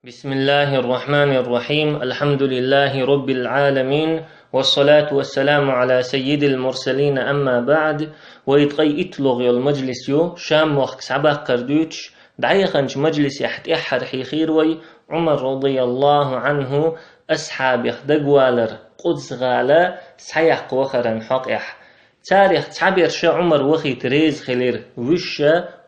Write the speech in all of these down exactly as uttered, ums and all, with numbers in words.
بسم الله الرحمن الرحيم. الحمد لله رب العالمين. والصلاة والسلام على سيد المرسلين. أما بعد. Вай ткъаь итталгӀа йола мажлис ю, Шам мохк схьабаккхар дуьйцуш, дӀаяханчу мажлисехь тӀаьххьара хьийхийра вай Ӏумар, радияллаху Ӏанху, асхьабех дагавалар, Къудс-гӀала схьаяккха вахаран хьокъехь. Царех цхьаберш Ӏумар вахийта реза хилира, вуьш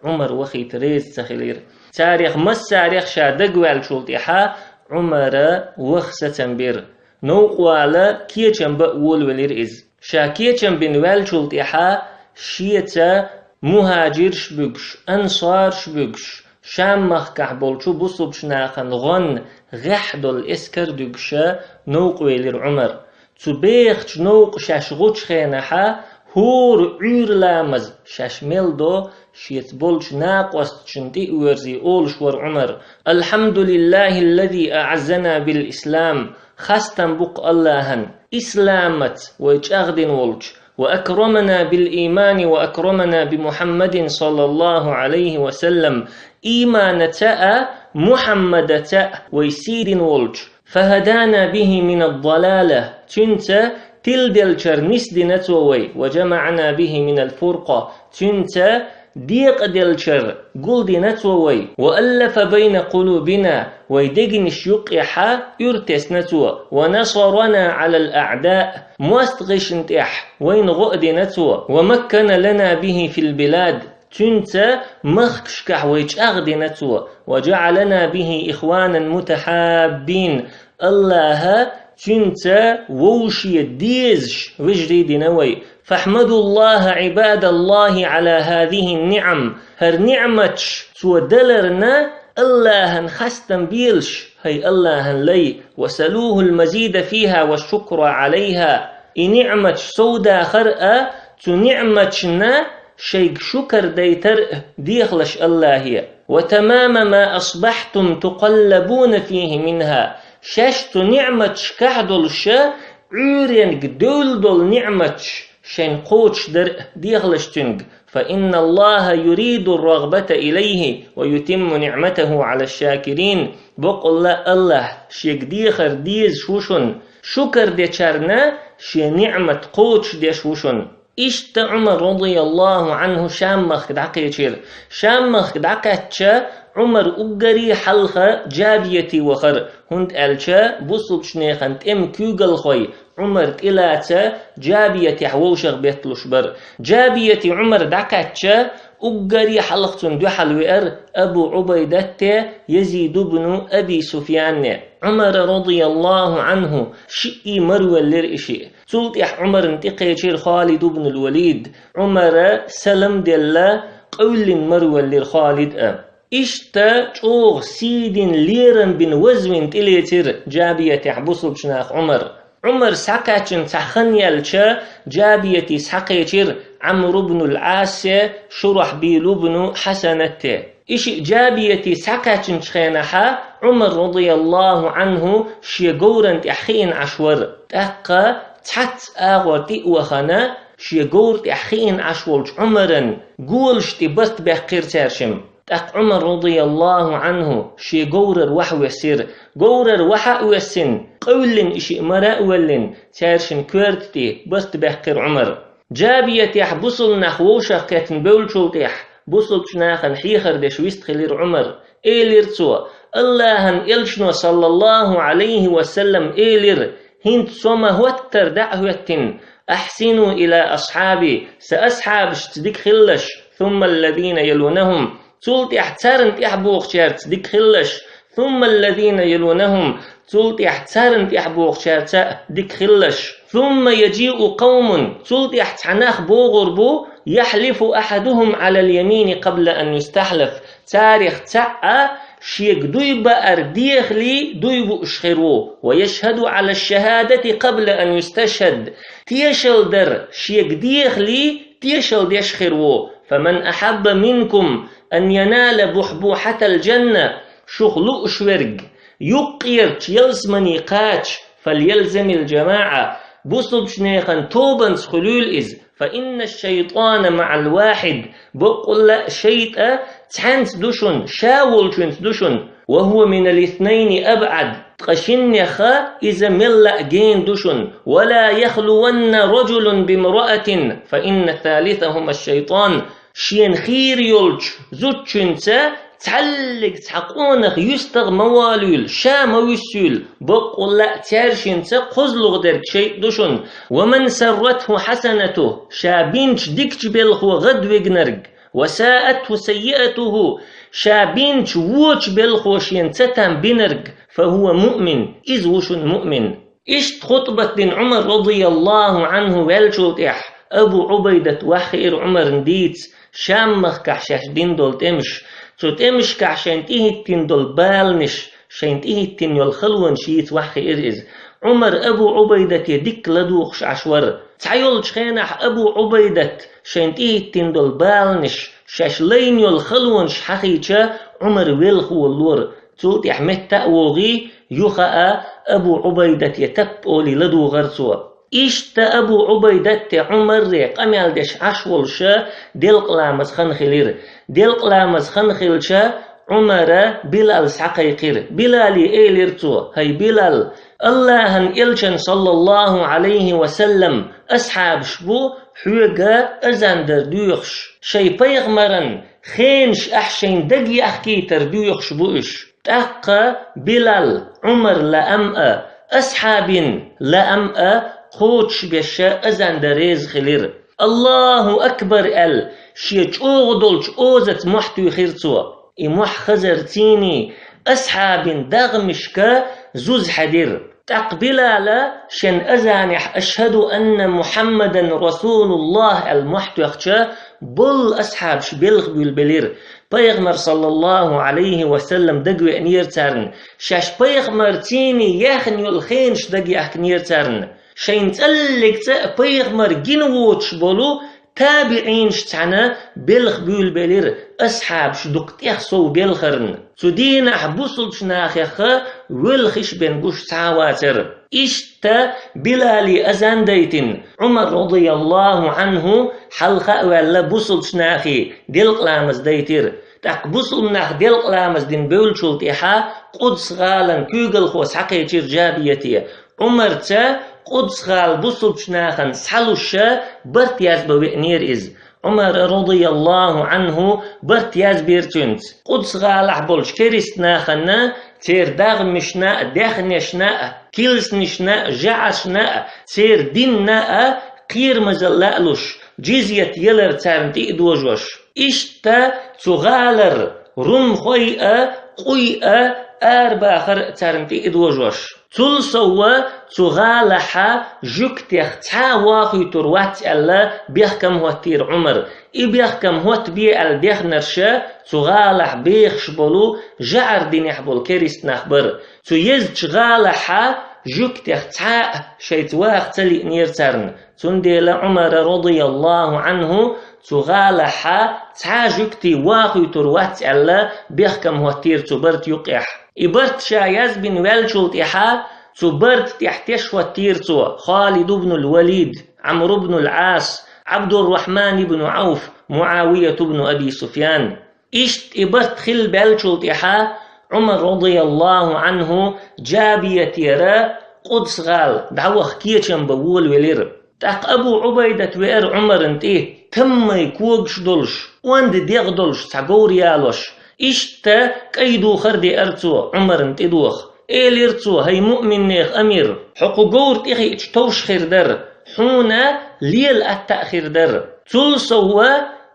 Ӏумар вахийта реза ца хилира. Царех массарех ша дагаваьллачул тӀаьхьа Ӏумара ваха сацам бира. Новкъа вала кечам бан волавелира иза. Ша кечам бина ваьллачул тӀаьхьа шеца мухӀажирш буьгуш, ансарш буьгуш, Шам махкахь болчу бусулбачу нахана гӀонна гӀехь долу эскар дуьгуша новкъа велира Ӏумар. Цу бехачу новкъа шаьш гӀучу хенахьа, хӀора Ӏуьйра ламаз шаьш мел до, шеца болчу накъосташна тӀе а воьрзий, олуш вара Ӏумар: «الحمد لله الذي أعزنا بالإسلام». Хастам бу-кх Аллахьан, исламаца вай чӀагӀдина волчу, «وأكرمنا بالإيمان وأكرمنا بمحمد صلى الله عليه وسلم», ийманаца а, Мухьаммадаца а вай сий дина волчу, «فهدانا به من الضلالة», цуьнца тиладеллачара нисдина цо вай, «وجمعنا به من الفرقة», цуьнца декъаделлачара гулдина цо вай, «وألف بين قلوبنا», вай дегнаш юккъехьа уьйр тесна цо, «ونصرنا على الأعداء», мостагӀашна тӀехь вайна гӀо а дина цо, «ومكن لنا به في البلاد», цуьнца махкашкахь вай чӀагӀдина цо, «وجعلنا به إخوانا متحابين», Аллахьа цуьнца вовше дезаш вежарий дина вай. «فاحمدوا الله عباد الله على هذه النعم». ХӀара ниӀматаш цо даларна Аллахьан хастам белаш, хӀай Аллахьан лай, «وسلوه المزيد فيها والشكر عليها». И ниӀматаш совдахар а, цу ниӀматашна шайга шукар дайтар а дехалаш Аллахье. «وتمام ما أصبحتم تقلبون فيه منها». Шаьш цу ниӀматашкахь долуша Ӏуьйренга девлла долу ниӀматаш шайн кхочушдар а дехалаш цуьнга. «فإن الله يريد الرغبة إليه ويتم نعمته على الشاكرين». Бакъулла Аллахь шега дехар дезаш ву шуна, шукар дечарна шен ниӀмат кхочушдеш ву шуна. Иштта Ӏумар, радияллаху Ӏанху, Шам махка дӀакхечира. Шам махка дӀакхаьчча, Ӏумар уггаре хьалха Джабияти вахара, хӀунда аьлча бусулбачу нехан тӀеман куьйгалхой Ӏумар тӀелаца Джабиятехь вовшах бетталуш бара. Джабияти Ӏумар дӀакхаьчча, уггаре хьалха цунна дуьхьал веара Абу Ӏубайдатте Язид ибну Аби Суфьянне. Ӏумара, радияллаху Ӏанху, шиъ марвеллира и шиъ. Цул тӀаьхьа Ӏумарна тӀекхечира Халид ибн ал-Валид. Ӏумара салам делла, къевллина марвеллира Халид а. Иштта чӀогӀа сий дина, лерам бина, вазвина тӀелецира Джабиятехь бусулбачу наха Ӏумар. Ӏумар схьакхаьччина цхьа хан яьлча, Джабияти схьакхечира Ӏамр ибн ал-Ӏасе, Шурахьбил ибн Хьасанате. И шиъ Джабияти схьакхаьчначу хенахьа Ӏумар, радияллаху Ӏанху, шен говран тӀехь хиъна Ӏаш вара. ТӀаккха цхьацца агӀор тӀе а вахана, шен говр тӀехь хиъна Ӏаш волчу Ӏумаран голаш тӀе барт баьккхира цаьршимма. ТӀаккха Ӏумар, радияллаху Ӏанху, шен говрара вахьа воьссира. Говрара вахьа а воьссина, къевллина и шиъ мара а веллина, цаьршинна коьрта тӀе барт баьккхира Ӏумар. Джабиятехь бусулба нах вовшах кхеттина бевллачул тӀехь, бусулбачу нахана хьехар деш вистхилира Ӏумар. Элира цо: «Аллахьан элчано, саллаллаху Ӏалайхи ва саллам, элира: „ХӀинца со ма хӀоттара дӀа а хӀоьттина, أحسنوا إلى أصحابي, сан асхьабашца дика хилалаш, ثم الذين يلونهم, цул тӀаьхьа царна тӀаьхьа богӀучаьрца дика хилалаш, ثم الذين يلونهم, цул тӀаьхьа царна тӀаьхьа богӀучаьрца а дика хилалаш. ثم يجيء قوم, цул тӀаьхьа цхьа нах богӀур бу, يحلف أحدهم على اليمين قبل أن يستحلف, царех цхьаъ а шега дуй баар дехале дуй бууш хир ву, ويشهد على الشهادة قبل أن يستشهد, тешалдар шега дехале тешал деш хир ву. فمن أحب منكم أن ينال بحبوحة الجنة, шух лууш верг юккъерчу ялсамане кхача, فليلزم الجماعة, бусулбачу нехан тобанца хуьлийла иза. فإن الشيطان مع الواحد, баккъулла а шайтӀа цхьаьнца ду шуна, ша волчуьнца ду шуна. وهو من الاثنين أبعد, ткъа шиннех иза мелла а гена ду шуна. ولا يخلون رجل بامرأة فإن ثالثهما الشيطان. Шена хийра йолчу зудчуьнца цхьаллиг цхьа къонах юьстагӀа ма волуьйла, ша ма вуьссуьйла, баккъалла а цаьршинца кхозлагӀа дерг шайтӀа ду шуна. ومن سرته حسنته, ша бинчу дикачу белхо гӀадвигнарг, وساءته سيئته, ша бинчу вочу белхо шена цатам бинарг, فهو مؤمن, иза ву шуна муъмин. Иштта хутӀбат дина Ӏумар радияллаху Ӏанху ваьллачул тӀаьхьа Абу Ӏубайдат ваьххиира Ӏумарна дийца Шам-махкахь шаьш дина долу тӀемаш. Цу тӀемашкахь шайна тӀехӀиттина долу баланаш, шайна тӀехӀиттина йолу халонаш йийца ваьххиира иза. Ӏумар Абу Ӏубайдате дикка ладугӀуш Ӏаш вара. Цхьайолчу хенахь Абу Ӏубайдат шайна тӀехӀиттина долу баланаш, шаьш лайна йолу халонаш хьахийча, Ӏумар велха волора. Цул тӀаьхьа метта а вогӀий, юха а Абу Ӏубайдате таппа олий ладугӀара цо. Иштта Абу Ӏубайдатте Ӏумарре къамел деш Ӏаш волуша делкъаламаз хан хилира. Делкъаламаз хан хилча, Ӏумара Билал схьакхайкхира. Билале элира цо: «ХӀай Билал, Аллахьан элчан, саллаллаху Ӏалайхи ва саллам, асхьабаш бу хьоьга азан дар доьхуш. Шайн пайхамаран хенаш ахь шайна дагаяхкийтар доьхуш бу уьш». ТӀаккха Билал Ӏумар лаам а, асхьабин лаам а кхочушбеша азан дан реза хилира. «Аллаху акбар!» аьлла, шен чӀогӀа долчу озаца мохь туьйхира цо. И мохь хазарций, асхьабин дагӀмашка зуза хьаьдира. ТӀаккха Билала шен азанехь «Ашхаду анна Мухьаммадан расулуллах» аьлла мохь тоьхча, болу асхьабаш белхабуьйлабелира. Пайхамар, саллаллаху Ӏалайхи ва саллам, дагавеанера царна. Шаьш пайхамарций яьхна йолу хенаш дагаяхкинера царна. Шайна цӀаллиг цӀа а пайхамар гина воцуш болу табиӀинаш цхьаьна белхабуьйлабелира, асхьабаш дукха тӀех сов белхарна. Цу дийнахь бусулбачу нахеха велхиш бен гуш цхьа а вацара. Иштта Билали азан дайтина, Ӏумар, радияллаху Ӏанху, хьалха а ваьлла, бусулбачу нахе делкъаламаз дайтира. ТӀаккха бусулба нах делкъаламаз дина бевллачул тӀаьхьа Къудс-гӀалан куьйгалхо схьакхечира Джабияте. Ӏумарца Къудс-гӀала бусулбачу нахана схьалуша барт язбан веанера иза. Ӏумара, радияллаху Ӏанху, барт язбира цуьнца. Къудс-гӀалахь болчу керист нахана, церан дагӀмашна а, даьхнешна а, килсанашна а, жӀарашна а, церан динна а кхерамазалла а луш, джизйат ялар царна тӀе а дожош. Иштта цу гӀалара румхой а, къуй а арабахар царна тӀе а дожош. Цул совгӀа цу гӀалахьа жуьгтех цхьа а вохуьйтур вац аьлла, бехкам хӀоттийра Ӏумар. И бехкам хӀоттабе аьлла дехнарша цу гӀалахь бехаш болу жӀар динехь болу керист нах бара. Цу езачу гӀалахьа жуьгтех цхьа а шайца ваха ца лиънера царна. Цундела Ӏумара, радияллаху Ӏанху, цу гӀалахьа цхьа а жуьгтий вохуьйтур вац аьлла, бехкам хӀоттийра цу барта юкъехь. И барт ша язбина ваьллачул тӀаьхьа, цу барта тӀехь теш хӀоттийра цо Халид ибн аль-Валид, Ӏамр ибн аль-Ӏас, Ӏабдуррахьман ибн Ӏауф, Муавият ибн Аби Суфьян. Иштта и барт хилла баьллачул тӀаьхьа Ӏумар, радияллаху Ӏанху, Джабиятера Къудс-гӀала дӀаваха кечам бан волавелира. ТӀаккха Абу Ӏубайдат веара Ӏумарна тӀе, таммай когаш долуш, онда дегӀ долуш цхьа говр ялош. Иштта кӀайн духар деара цо Ӏумарна тӀедоха. Элира цо: «ХӀай муъминнех амир, хьо кху говр тӀехиъча товш хир дара, хьуна лела атта а хир дара. Цул совгӀа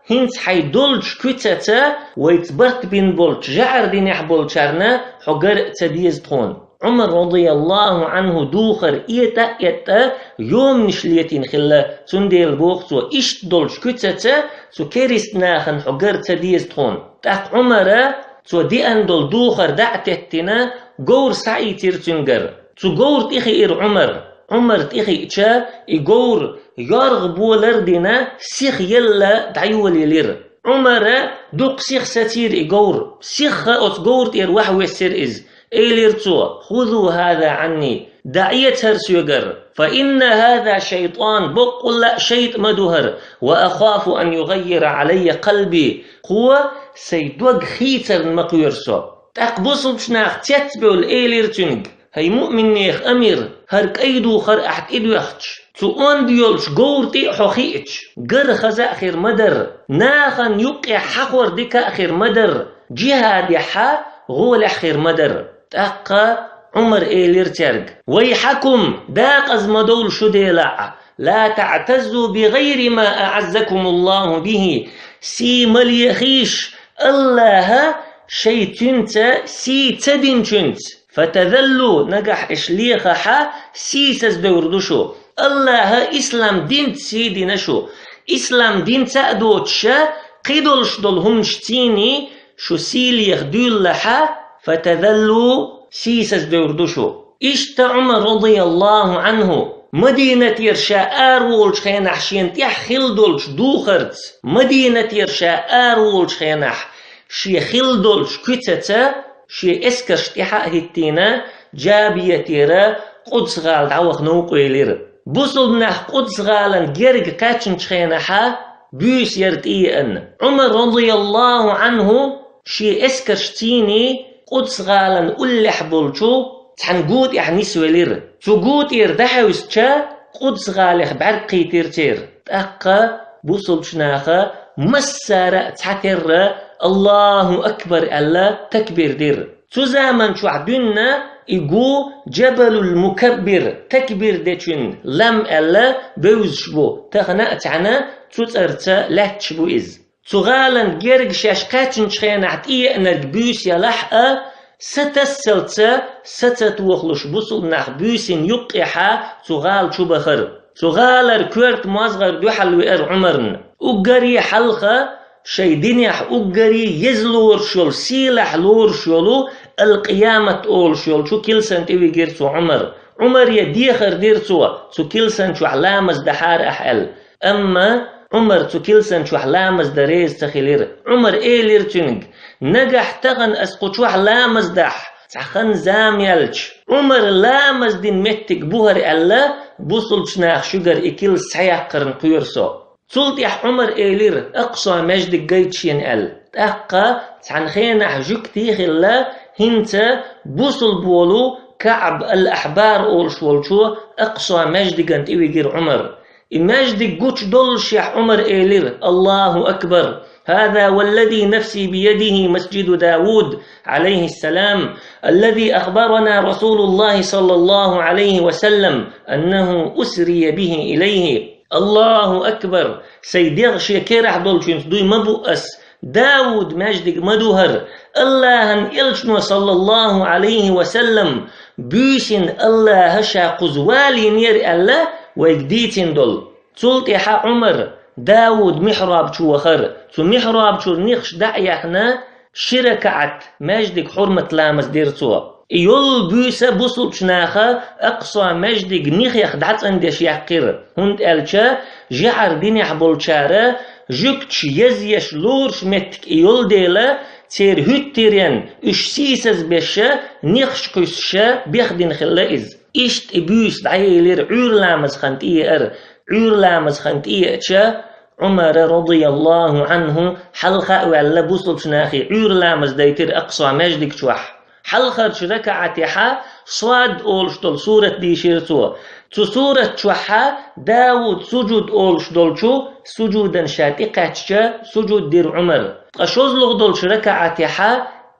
хӀинца хьайн долчу куьцаца вайца барт бина болчу жӀар динехь болчарна хьо гар а ца деза тхуна». Ӏумар, радияллаху Ӏанху, духар этӀа а эттӀа, йоманаш летийна хилла, цундела боху цо: «Иштта долчу куьцаца цу керист нахана хьо гар ца деза тхуна». ТӀаккха Ӏумара цо деана долу духар дӀа а теттина, говр схьаийцира цуьнгара. Цу говр тӀехиира Ӏумар. Ӏумар тӀехиъча, и говр йоргӀа болар а дина, сиха елла дӀайолаелира. Ӏумара дукха сиха сацийра и говр. Сихха оцу говра тӀера вахьа вессира иза. Элира цо: «Хузу хӀаза Ӏанни, дӀаэца хӀара соьгара, фа инна хӀаза шайтӀан, баккъалла а шайтӀа ма ду хӀара, ва ахафу ан югӀаййира Ӏалаййа къалби, кхо сайн дог хийцарна ма кхоьру со». ТӀаккха бусулбчу наха цецбевлла элира цуьнга: «ХӀай муъминнех амир, хӀара кӀайдухар ахь тӀедоьхча, цу онда йолчу говра тӀе а хьо хиъча, гар хаза а хир ма дара, нахана юккъехь хьахор дика а хир ма дара, джихӀадехь гӀолехь хир ма дара». ТӀаккха Ӏумар элира цаьрга: «ويحكم, декъаза ма довла шу, делахь, لا تعتزوا بغير ما أعزكم الله به, сий ма лехийша, АллахӀа шайн цуьнца сий ца динчуьнца. فتذلوا, нагахь иш лехахь, сийсаздевр ду шу. АллахӀа ислам динца сий дина шу. Ислам динца а доцуша, кхидолуш долу хӀуманаш цийний шу сий леха дуьйлалахь, فتذلوا, сийсаздевр ду шу». Иштта Ӏумар, радияллаху Ӏанху, Мадинатера ша араволучу хенахь шена тӀехь хилла долчу духарца, Мадинатера ша араволучу хенахь шен хилла долчу куьцаца, шен эскарш тӀаьхьа а хӀиттийна, Джабиятера Къудс-гӀала дӀаваха новкъа велира. Бусулба нах Къудс-гӀалан герга кхаьчначу хенахьа буьйса яра тӀееана. Ӏумар, радияллаху Ӏанху, шен эскарш цийний Къудс-гӀалан уллехь болчу цхьана гу тӀехь нисвелира. Цу гу тӀера дӀахьевсича, Къудс-гӀалех бӀаьрг кхийтира церан. ТӀаккха бусулбчу наха массара а цхьатерра «Аллаху акбар» аьлла, такбир дира. Цу заман чохь дуьнна и гу Джабалул Мукаббир, такбир дечун лам аьлла, бевзаш бу, тахана а цхьаьна цу цӀарца лаьтташ бу иза. Цу гӀалан герга шаьш кхаьчначу хенахь тӀееанарг буьйса ялахь а, сатассалца, са ца тохалуш бусулба нах буьйсина юккъехьа цу гӀала чу бахара. Цу гӀалара коьрта мозгӀар дуьхьал веара Ӏумарна. Уггаре хьалха шайн динехь уггаре еза лоруш йолу, сийлахь лоруш йолу Ал-Къиямат олуш йолчу килсан тӀе вигира цо Ӏумар. Ӏумаре дехар дира цо, цу килсан чохь ламаз дахьара ахь аьлла. Амма Ӏумар цу килсан чохь ламаз дан реза ца хилира. Ӏумар элира цуьнга: «Нагахь тахана ас кху чохь ламаз дахь, цхьа хан зама яьлча, Ӏумар ламаз дина меттиг бу хӀара», аьлла, бусулбчу наха шуьгара и килс схьаяккхарна кхоьру со. Цул тӀаьхьа Ӏумар элира, Акъса маьждиг гайта шена аьлла. ТӀаккха цхьана хенахь жуьгтий хилла, хӀинца бусулба волу КаӀб ал-Ахьбар олуш волчу Акъса маьждиган тӀе вигира Ӏумар. И маьждиг гучудоллушехь Ӏумар элира: «Аллаху акбар! هذا والذي نفسي بيده مسجد داود عليه السلام، الذي أخبرنا رسول الله صلى الله عليه وسلم أنه أسري به إليه». Аллаху акбар! Сайн дегӀ шен керахь долчуьнца дуй ма бу ас. Дауд маьждиг ма ду хӀара. Аллахьан элчано, саллаллаху Ӏалайхи ва саллам, буьйсина Аллахьа ша кхуза валийнера аьлла, вайга дийцина долу. Цул тӀаьхьа Ӏумар Дауд михьраб чу вахара. Цу михьраб чуьра нихаш дӀа а яьхна, ши ракаӀат маьждиг хьурмат ламаз дира цо. И йолу буьйса бусулбчу наха Акъса маьждиг нихех дӀацӀандеш яьккхира, хӀунда аьлча жаӀар динехь болчара жуьгташ езъеш лоруш меттиг и йолу дела, церан хӀуьттаренна уьш сийсазбеша, нихаш кхуьссуша бехдина хилла иза. Иштта и буьйса дӀаелира Ӏуьйра ламаза хан тӀееара. Ӏуьйра ламаза хан тӀееача, Ӏумара, радияллаху Ӏанху, хьалха а ваьлла, бусулбчу нахе Ӏуьйра ламаз дайтира Акъса маьждиг чохь. Хьалхарчу ракаӀатехьа Сод олуш долу сурат дийшира цо. Цу сурат чохьа Дауд сужуд олуш долчу сужудан ша тӀекхаьчча, сужуд дира Ӏумар. Ткъа шозлагӀа долчу ракаӀатехьа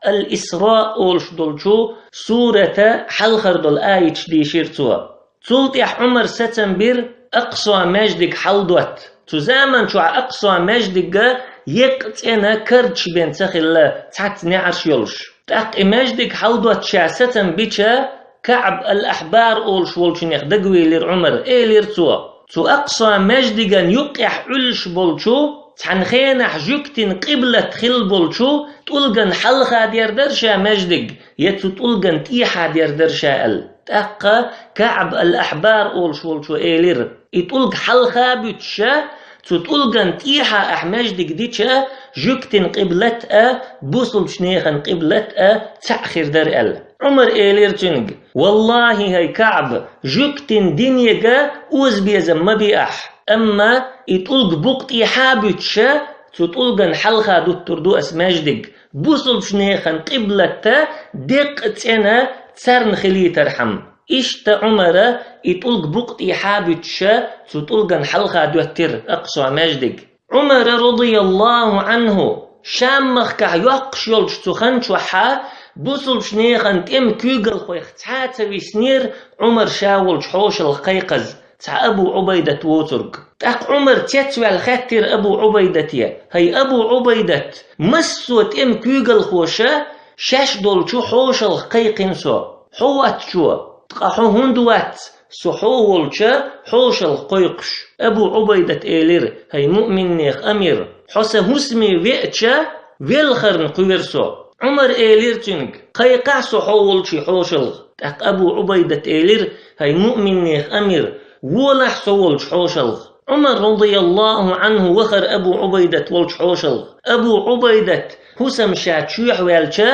Ал-Исра олуш долчу сурата хьалхара долу аяташ дийшира цо. Цул тӀаьхьа Ӏумар сацам бира Акъса маьждиг хьалдотта. Цу заман чохь Акъса маьждига еккъа цӀена кардаш бен ца хилла, цхьацца неӀарш йолуш. ТӀаккха и маьждиг хьалдотта ша сацам бича, КаӀб ал-Ахьбар олуш волчунех дагавийлира Ӏумар, элира цо: «Цу Акъса маьждиган юккъехь Ӏуьллуш болчу, цхьана хенахь жуьгтин къиблат хилла болчу тӀулган хьалха дер дара ша маьждиг, я цу тӀулган тӀехьа дер дара ша?» аьлла. ТӀаккха КаӀб ал-Ахьбар олуш волчо элира: «И тӀулг хьалха а буьтуша, цу тӀулган тӀехьа ахь маьждиг дича, жуьгтин къиблат а, бусулбчу нехан къиблат а цхьаъ хир дара», аьлла. Ӏумар элира цуьнга: «Валлахи, хӀай КаӀб, жуьгтин динега озабезам ма би ахь, амма и тӀулг букъ тӀехьа а буьтуша, Цу тӀулган хьалха дуттур ду ас маьждиг, бусулбчу нехан къиблатта деккъа цӀена царна хилийтархьама. Иштта Ӏумара и тӀулг букъ тӀехьа а буьтуша, цу тӀулган хьалха доьттира Акъса маьждиг. Ӏумара, радияллаху Ӏанху, Шам-махкахь йоккхуш йолчу цу хан чохьа бусулбчу нехан тӀеман куьйгалхойх цхьа а ца виснера Ӏумар ша волчу хьошалгӀа кхайкхаза, цхьа Абу Ӏубайдат воцург. ТӀаккха Ӏумар цецваьлла хаьттира Абу Ӏубайдате: «ХӀай Абу Ӏубайдат, массо а тӀеман куьйгалхоша шаьш долчу хьошалгӀа кхайкхина со. Хьо вацчо, ткъа хьо хӀунда вац со хьо волча хьошалгӀа кхойкхуш?» Абу Ӏубайдат элира: «ХӀай муъминнех амир, хьо сан хӀусаме веача, велхарна кхоьру со». Ӏумар элира цуьнга: «Кхайкхахьа со хьо волчу хьошалгӀа». ТӀаккха Абу Ӏубайдат элира: «ХӀай муъминнех амир, волахьа со волчу хьошалгӀа». Ӏумар, радияллаху Ӏанху, вахара Абу Ӏубайдат волчу хьошалгӀа. Абу Ӏубайдат хӀусам ша чоьхьа ваьлча,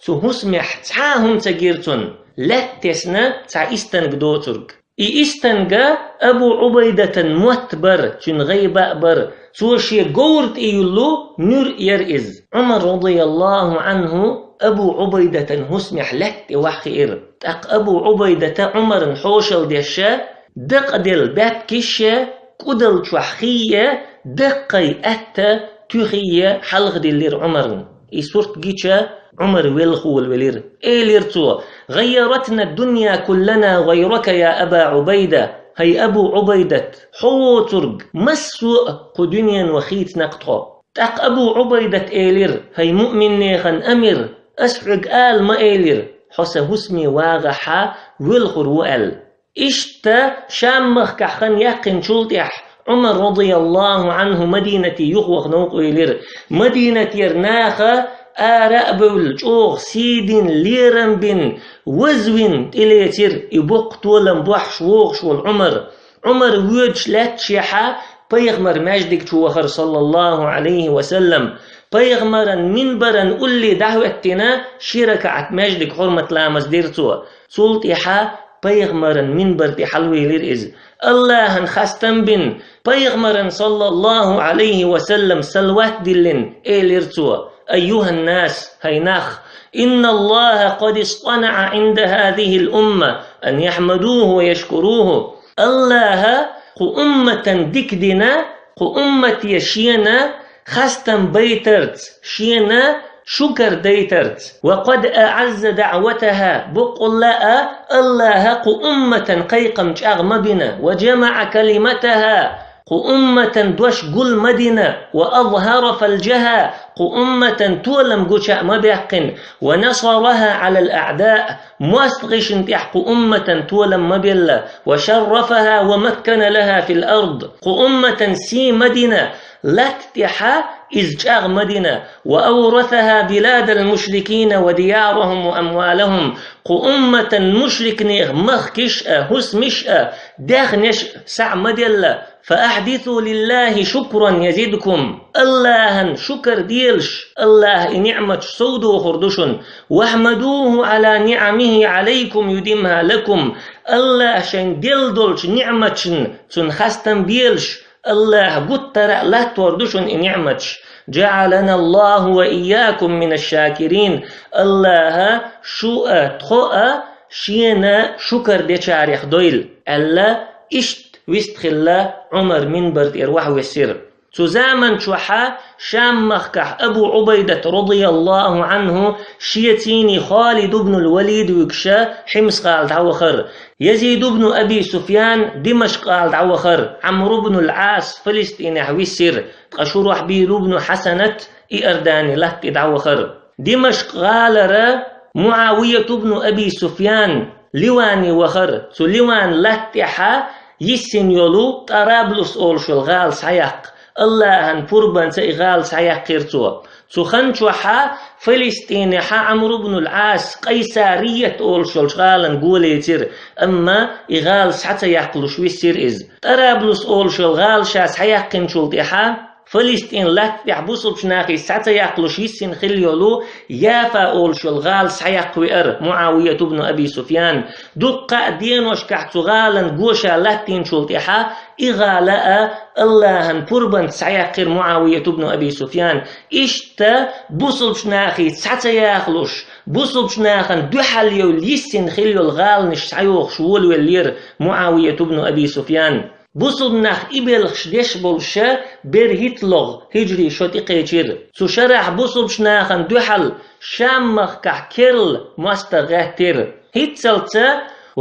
цу хӀусамехь цхьа а хӀума ца гира цунна, лаьтта тесна цхьа истанг доцург. И истанга Абу Ӏубайдатан мотт бара, цуьнан гӀайба а бара, цо шен говра тӀе юьллу нуьр яра иза. Ӏумар, радияллаху Ӏанху, Абу Ӏубайдатан хӀусамехь лаьтта тӀе ваххиира. ТӀаккха Абу Ӏубайдата Ӏумарна хьошалла деш а, дакъаделла баьпкиш а, кӀудал чохь хий а, даккхий атта туьхий а хьалхадиллира Ӏумарна. И сурт гича, Ӏумар велха волавелира. Элира цо: «غيرتنا الدنيا كلنا غيرك يا أبا عبيدة». ХӀай Абу Ӏубайдат, хьо воцург массо а кху дуьненан хийцина-кх тхо. ТӀаккха Абу Ӏубайдат элира: «ХӀай муъминнехан амир, ас хьоьга ала ма элира, хьо сан хӀусаме вагӀахьа, велхур ву аьлла». Иштта Шам-махкахь хан яьккхинчул тӀаьхьа Ӏумар, радияллаху Ӏанху, Мадинате юхаваха новкъа велира. Мадинатера наха ара а бевлла, чӀогӀа сий дина, лерам бина, вазвина тӀелецира и боккха толам бохьуш вогӀуш волу Ӏумар. Ӏумар воьдуш лаьтташехьа, пайхамар маьждиг чу вахара, саллаллаху Ӏалайхи ва саллам. Пайхамаран минбаран улле дӀахӀоьттина, ши ракаӀат маьждиг хьурмат ламаз дира цо. Цул тӀаьхьа пайхамаран минбар тӀе хьалавелира иза. Аллахьан хастам бина, пайхамаран, саллаллаху Ӏалайхи ва саллам, салават диллина, элира цо: «أيها الناس, хӀай нах, إن الله قد اصطنع عند هذه الأمة أن يحمدوه ويشكروه». Аллаха кху умматан дика дина, кху уммате шена хастам байтарца, шена шукар дайтарца. «وقد أعز دعوتها», боккъалла а Аллаха кху умматан кхайкхам чӀагӀ ма бина, «وجمع كلمتها», кху умматан дош гул ма дина, «وأظهر فلجها», кху умматан толам гуча а ма баьккхина, «ونصرها على الأعداء», мостагӀашна тӀехь кху умматан толам ма белла, «وشرفها ومكن لها في الأرض», кху умматан сий ма дина, латта тӀехьа иза чӀагӀ ма дина, «وأورثها بلاد المشركين وديارهم وأموالهم», кху умматан мушрикнех махкиш а, хӀусамиш а, даьхнеш а схьа ма делла, «فأحدثوا لله شكرا يزدكم». Аллахьан шукар делаш, Аллаха и ниӀматаш совдохур ду шуна. «واحمدوه على نعمه عليكم يدمها لكم». Аллаха шайн делла долчу ниӀматашна цунна хастам белаш, Аллаха гуттара а латтор ду шуна и ниӀматаш. «جعلنا الله وإياكم من الشاكرين». Аллаха шу а, тхо а шена шукар дечарех дойла, аьлла, иштта вистхилла Ӏумар минбар тӀера вахьвессира. Цу заман чохьа Шам-махкахь Абу Ӏубайдат, радияллаху Ӏанху, шеца Халид ибн ал-Валид вуьгуша Хьимс-гӀала дӀавахара. Язид ибн Аби Суфьян Димашкъ-гӀала дӀавахара, Ӏамр ибн ал-Ӏас Фалестинехь виссира, ткъа Шурахьбил ибн Хьасанат Иордани латта тӀе дӀавахара. Димашкъ-гӀалара МуӀавият ибн Аби Суфьян Ливане вахара, цу Ливан латта тӀехьа йиссина йолу ТӀараблус олуш йолу гӀала схьаяккха, Аллахьан пурбанца и гӀала схьаяккхира цо. Цу хан чохьа Фалестинехьа Ӏамр ибн ал-Ӏас Къайсарият олуш йолчу гӀалана голецира, амма и гӀала схьа ца яккхалуш виссира иза. ТӀараблус олуш йолу гӀала ша схьаяьккхинчул тӀаьхьа Фалестин латта тӀехь бусулбачу нахе схьа ца яккхалуш йиссина хилла йолу Яфа олуш йолу гӀала схьаяккха веара Муавият ибн Аби Суфьян. Дуккха а деношкахь цу гӀалан гоша латтийначул тӀаьхьа и гӀала а Аллахьан пурбанца схьаяьккхира Муавият ибн Аби Суфьян. Иштта бусулбачу нахе схьа ца яхалуш, бусулбачу нахана дуьхьал йолу йиссина хилла йолу гӀаланаш схьайохуш волавеллера Муавият ибн Аби Суфьян. Бусулба нах и белхаш деш болуша берхӀитталгӀа хиджри шо тӀекхечира. Цу шарахь бусулбачу нахана дуьхьал Шам-махкахь керла мостагӀа гӀеттира. ХӀинццалц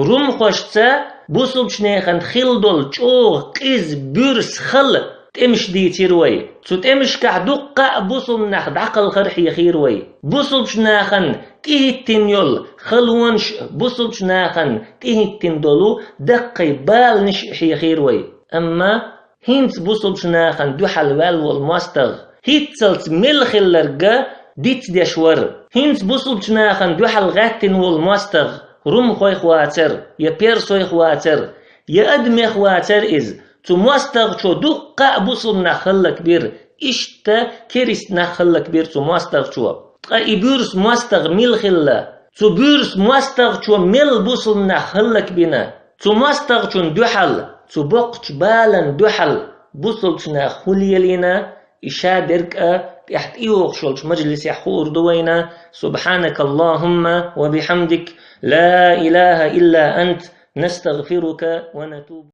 румхошца бусулбачу нахана хилла долу чӀогӀа къиза, буьрса хала тӀемаш дийцира вай. Цу тӀемашкахь дуккха а бусулба нах дӀакхалхар хьехийра вай. Бусулбачу нахана тӀехӀиттина йолу халонаш а, бусулбачу нахана тӀехӀиттина долу даккхий баланаш а хьехийра вай. Амма хӀинца бусулбачу нахана дуьхьал ваьлла волу мостагӀа хӀинццалц мел хилларг дицдеш вара. ХӀинца бусулбачу нахана дуьхьал гӀеттина волу мостагӀа румхойх вацара, я персойх вацара, я адамех вацара иза. Цу мостагӀчо дуккха а бусулба нах хӀаллакбира, иштта керист нах хӀаллакбира цу мостагӀчо. Ткъа и буьрса мостагӀа мила хилла? Цу буьрса мостагӀчо мел бусулба нах хӀаллакбина? Цу мостагӀчун дуьхьал, цу боккхачу балан дуьхьал бусулбачу нах хӀун лелийна, и ша дерг а тӀехь тӀейогӀуш йолчу мажлисехь хуур ду вайна. سبحانك اللهم وبحمدك، لا إله إلا أنت، نستغفرك ونتوب